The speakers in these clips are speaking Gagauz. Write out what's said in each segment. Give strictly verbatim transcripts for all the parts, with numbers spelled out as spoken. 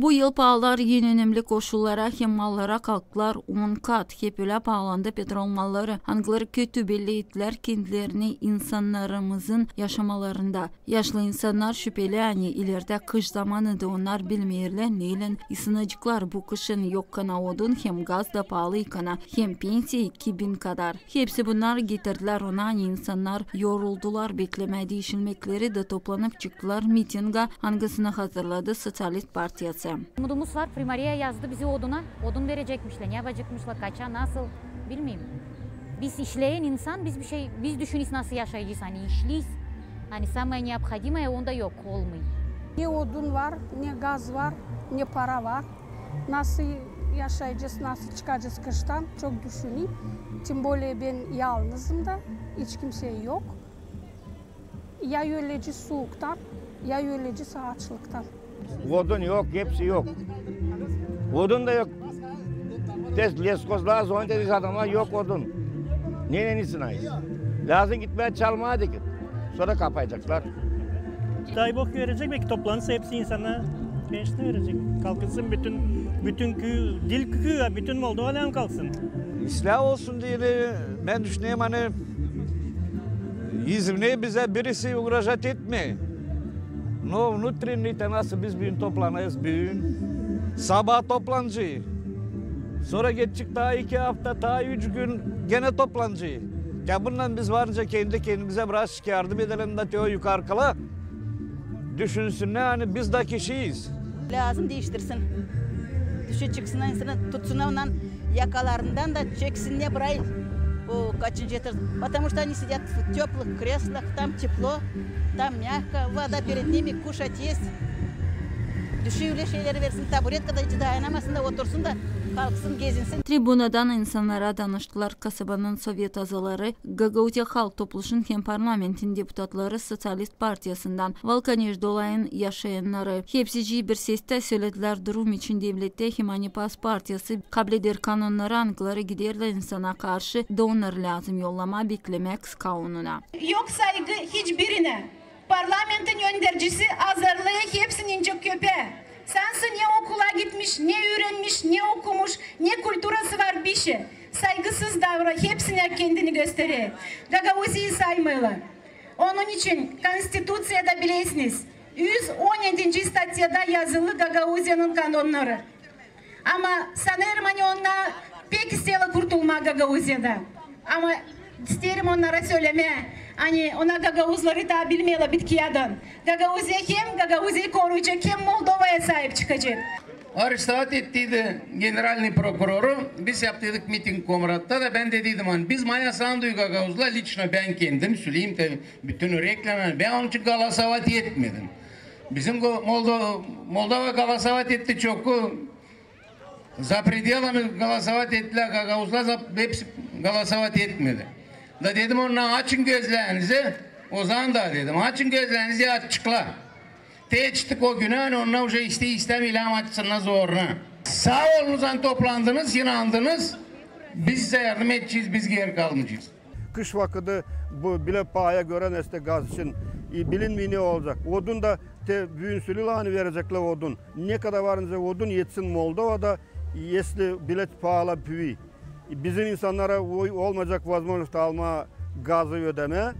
Bu yıl paalar en önemli koşullara hem mallara kalktılar on kat. Hep ölä paalandı petrol malları, angıları kötü belli ettilär kendilerini insannarımızın yaşamalarında. Yaşlı insannar şüpeli, ani ilerdä kış zamanında onnar bilmeerlär, neylän ısınaceklar bu kışın. Yok kana odun, hem gaz da paalı kana, hem pensiya iki bin kadar. Hepsi bunnar getirdilär ona, ani insannar yoruldular beklemää diişilmekleri da toplanıp çıktılar mitingä, angısını hazırladı Sosialist partiyası. Umudumuz var, Primariya yazdı bizi oduna. Odun verecekmişlär, ne yapacekmışlar, kaça, nasıl, bilmeerim. Biz işleyän insan, biz bir şey, biz düşünüyz, nasıl yaşayacez, ani işleyiz, ani самое необходимое onda yok, olmêêr. Ne odun var, ne gaz var, ne para var. Nasıl yaşayacez, nasıl çıkacez kıştan, çok düşüneyim. Тем более bän yalnızım da, hiç kimsey yok. Ya ölecez suuktan, ya ölecez aaçlıktan. Odun yok, hepsi yok. Odun da yok. Te leskozlara zovnêt, adamnar yok odun. Neylän isinayız? Lääzım gitmää çalmaa deki. Sora kapayaceklar. Дай Бог verecek, beki toplansa hepsi insannar pensiya verecek. Kalkınsın bütün, bütün küü, diil küü, bütün Moldova lääzım kalksın. İslää olsun deyni, bän düşünerim, ani izvne bizä birisi ugražat etmeer. No внутренний te nasıl biz büün toplanêrız büün, sabaa toplanacez. Sora geçecek taa iki afta, taa üç gün genä toplanacez. Ya bundan biz varınca kendi kendimizä biraz yardım edelim da te o yukarkılar düşünsünnär, ani biz dä kişiyiz. Lääzım diiştirsin. Düşün çıksınnar insanı, tutsunnar ondan yakalarından da çeksinner burayı. O kaçıncı etaj. Потому что они сидят в тёплых креслах, там тепло, там мягко, вода перед ними, кушать есть. Düşün ölä şeyleri versin, taburetka da hiç dayanamasın da otursun da kalksın, gezinsin. Tribunadan insannara danıştılar kasabanın sovet azaları, Gagauziya Halk Topluşun hem parlamentin deputatları Sosialist partiyasından, Valkaneş dolayın yaşayannarı. Hepsicii bir sestä söledilär, durum için devlettä hem ani PAS partiyası kableder kanonnarı, angıları giderlär insana karşı, da onnarı lääzım yollamaa beklemäk skaununa. Yok saygı hiçbirinä. Parlamentin öndercisi azarlêêr hepsini incä köpää. Sansın ne okula gitmiş, ne üürenmiş, ne okumuş, ne kulturası var, bişey. Saygısız davra, hepsinä kendini gösterer. Gagauziyayı saymêêrlar. Onun için Konstituţiyada bilersiniz, üz on edinci statyada yazılı Gagauziyanın kanonnarı. Ama sanêrım, ani onnar pek isteerlär kurtulmaa Gagauziyadan. Ama isteerim onnara sölemää, ani onnar gagauzları taa bilmeerlär bitkiyadan. Gagauziya hem Gagauziyayı koruyacek, hem Moldovaya saip çıkacek. Arestovat ettiydi generalnıy prokuroru. Biz yaptıydık miting Komratta da, bän dediydim, ani biz maya sandık gagauzlar, liçno bän kendim söleyim, te bütün yüreklerindän, bän onun için голосовать etmedim. Bizim Go-, Moldo-, Moldova голосовать etti çoku, за пределами голосовать ettilär gagauzlar, za-, hepsi голосовать etmedi. Da dedim onnara, açın gözlerinizi, o zaman da dedim, açın gözlerinizi, açıklar. Te etiştik o günä, ani onnar uje isteer-istemeer lääzım açsınnar zoruna. Saa olunuz, ani toplandınız, inandınız, biz sizä yardım edecez, biz geeri kalmayacez. Kış vakıdı bu bilä paaya görä, neştä gaz için, e, bilinmeer ne olacek. Odun da te büün sölelär, ani vereceklär odun. Ne kadar var nicä odun etsin Moldovada, esli bilä paalar büüyer. E, bizim insannara o-, olmayacek возможность almaa gazı ödemää.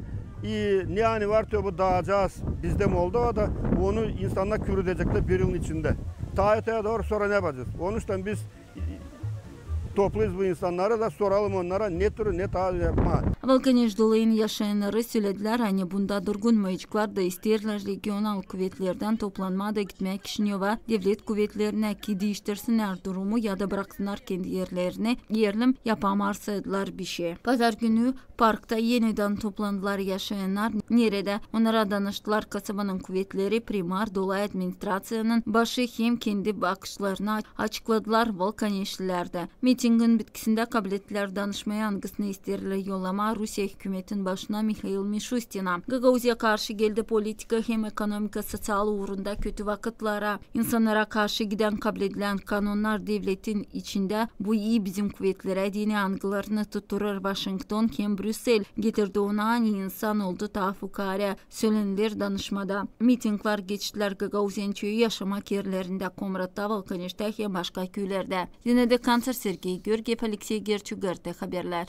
E, ne ani var te bu dayacez bizdä Moldovada, onu insannar küüredeceklär bir yılın içindä. Taa öteyä dooru sora ne yapacez? Onuştan biz toplêêrız bu insannarı da soralım onnara, ne türlü, ne taa yapmaa. Valkaneş dolayın yaşayannarı söledilär, ani bunda durgunmayaceklar da isteerlär regional kuvetlerdän toplanmaa da gitmää Kişinöva, devlet kuvetlerinä, ki diiştirsinnär durumu ya da braksınnar kendi erlerini, erlim yapamarsaydılar bişey. Pazar günü parkta enidän toplandılar yaşayannar, neredä onnara danıştılar kasabanın kuvetleri, primar, dolay administraţiyanın başı hem kendi bakışlarını açıkladılar valkaneşlilär dä. Miting Mitingin bitkisindä kablettilär danışmayı, angısını isteerlär yollamaa Rusiya hükümetin başına Mihail Mişustina. Gagauziya karşı geldi politika hem ekonomika, soţial uurunda kötü vakıtlara. İnsannara karşı gidän kabledilän kanonnar devletin içindä bu ii bizim kuvetlerä deyni, angılarını tutturêr Vaşington hem Brüssel. Getirdi ona, ani insan oldu taa fukaarä, sölenilär danışmada. Mitinglär geçtilär Gagauziyanın çoyu yaşamak erlerindä: Komratta, Valkaneştä hem başka köylerdä. Zinaida Kanţer, Sergey Görgev, Aleksey Gerçuk, GRT Haberlär.